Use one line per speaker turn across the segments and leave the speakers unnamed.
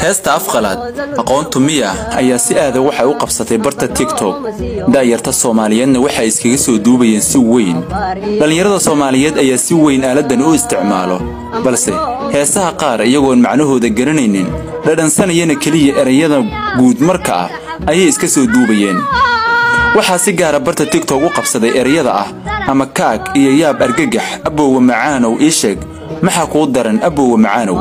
Heesta afqalaad aqoontu miya ayaa si aada waxay u qabsatay barta TikTok. Daayarta Soomaaliyeedna waxay iskaga soo duubayeen si weyn. Dhalinyarada Soomaaliyeed ayaa si weyn aaladan u isticmaalo, balse heesaha qaar iyagoon macnahooda garanaynin, dhadhansanayana keliya erayada guud marka ah ayay iska soo duubayeen. Waxaa si gaara barta TikTok u qabsaday erayada ah ama kaag iyo yaab argagax, aboowa macaanow ii sheeg, maxaa kuu daran aboowa macaanow.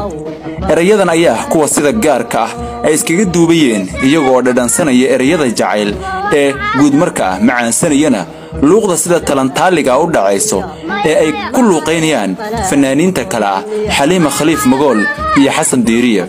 Erayadan ayaa ah kuwa sida gaarka ah ay iskaga duubayeen iyagoo dhadhansanaya erayada jacayl ee guud marka ah, macaansanayana luuqda sida talantaaliga u dhacayso ee ay ku luuqaynayaan fanaaniinta kale ah Xaliima Khaliif Magool iyo Xasan Diiriye.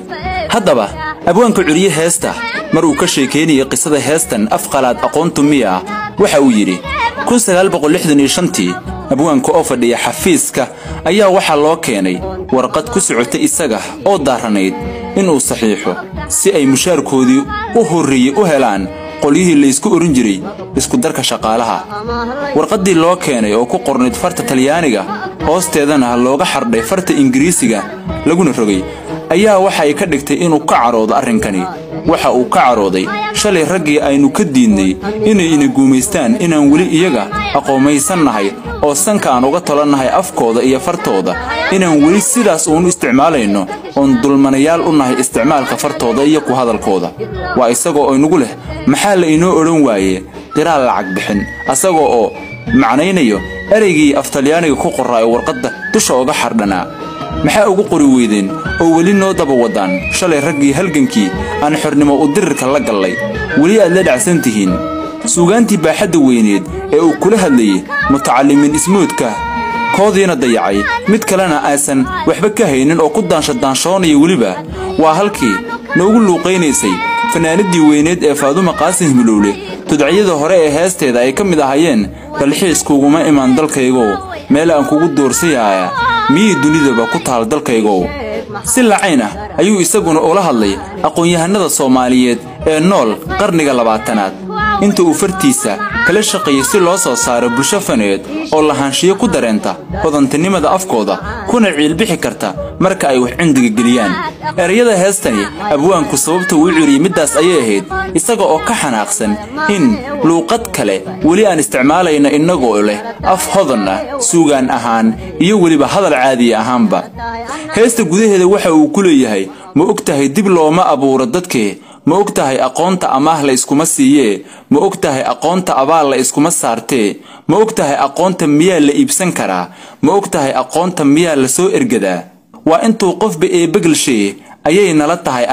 Haddaba abwaanka curiye heesta mar uu ka sheekeynayay qisada heestan afqalaad aqoontu miya waxa uu yidhi 1965 abwaanka oo fadhiya xafiiska ayaa waxaa loo keenay warqad ku socotay isaga oo daaranayd inuu saxiixo si ay mushaarkoodii u horreeyey u helaan qolyihii laysku oran jiray isku darka shaqaalaha. Warqaddii loo keenay oo ku qornayd farta Talyaaniga, hoosteedana looga xardhay farta Ingiriisiga laguna rogay, ayaa waxay ka dhigtay inuu ka caroodo arrinkani. Waxa uu ka carooday shalay raggii aynu ka diidnay inay ina guumaystaan inaan weli iyaga aqoomaysannahay oo sanka aan uga tolannahay afkooda iyo fartooda, inaan weli sidaas uunu isticmaalayno oon dulmanayaal u nahay isticmaalka fartooda iyo ku hadalkooda. Waa isagoo inagu leh maxaa la inoo odhan waaye qiraal lacag bixin, asagoo oo macnaynayo ereygii af Talyaaniga ku qorraa ee warqadda dusha uga xardhanaa. Maxaa ugu qori weydeen oo weli noo daba wadaan shalay raggii halgankii aan xornimo u dirirka la gallay, weli aad la dhacsan tihiin. Suugaantii baaxadda weyneed ee uu kula hadlayay mutacallimiin ismoodka koodiina dayacay, mid kalena aysan waxba ka haynin oo ku daanshodaanshoonaya weliba, waa halkii noogu luuqaynaysay fanaanadii weyneed ee Faadumo Qaasim Hilowle. Tudciyada hore ee heesteeda ay ka mid ahaayeen dalxiis kuguma imaan dalkaygow, meel aan kugu doorsayaaya miyay dunidaba ku taal dalkaygow. Si lacayn ah ayuu isaguna ula hadlay aqoon-yahanada Soomaaliyeed ee nool qarniga 20aad inta uu fartiisa kala shaqeeyey si loo soo saaro bulsho faneed oo lahaanshiyo ku dareenta hodantinimada afkooda kuna ciilbixi karta marka ay wax cindiga geliyaan. Erayada heestani abwaanku sababta uu curiyey middaas ayay ahayd, isaga oo ka xanaaqsan in luuqad kale weli aan isticmaalayno innagoo leh af hodan ah suugaan ahaan iyo weliba hadal caadiya ahaanba. Heesta gudaheeda waxa uu ku leeyahay ma og tahay dib looma abuuro dadkee, ma og tahay aqoonta amaah la iskuma siiyee, ma og tahay aqoonta abaal la iskuma saartee, ma og tahay aqoonta miyaa la iibsan karaa, ma og tahay aqoonta miyaa la soo ergadaa. Waa intuu qofba eebbegelshee ayay nala tahay.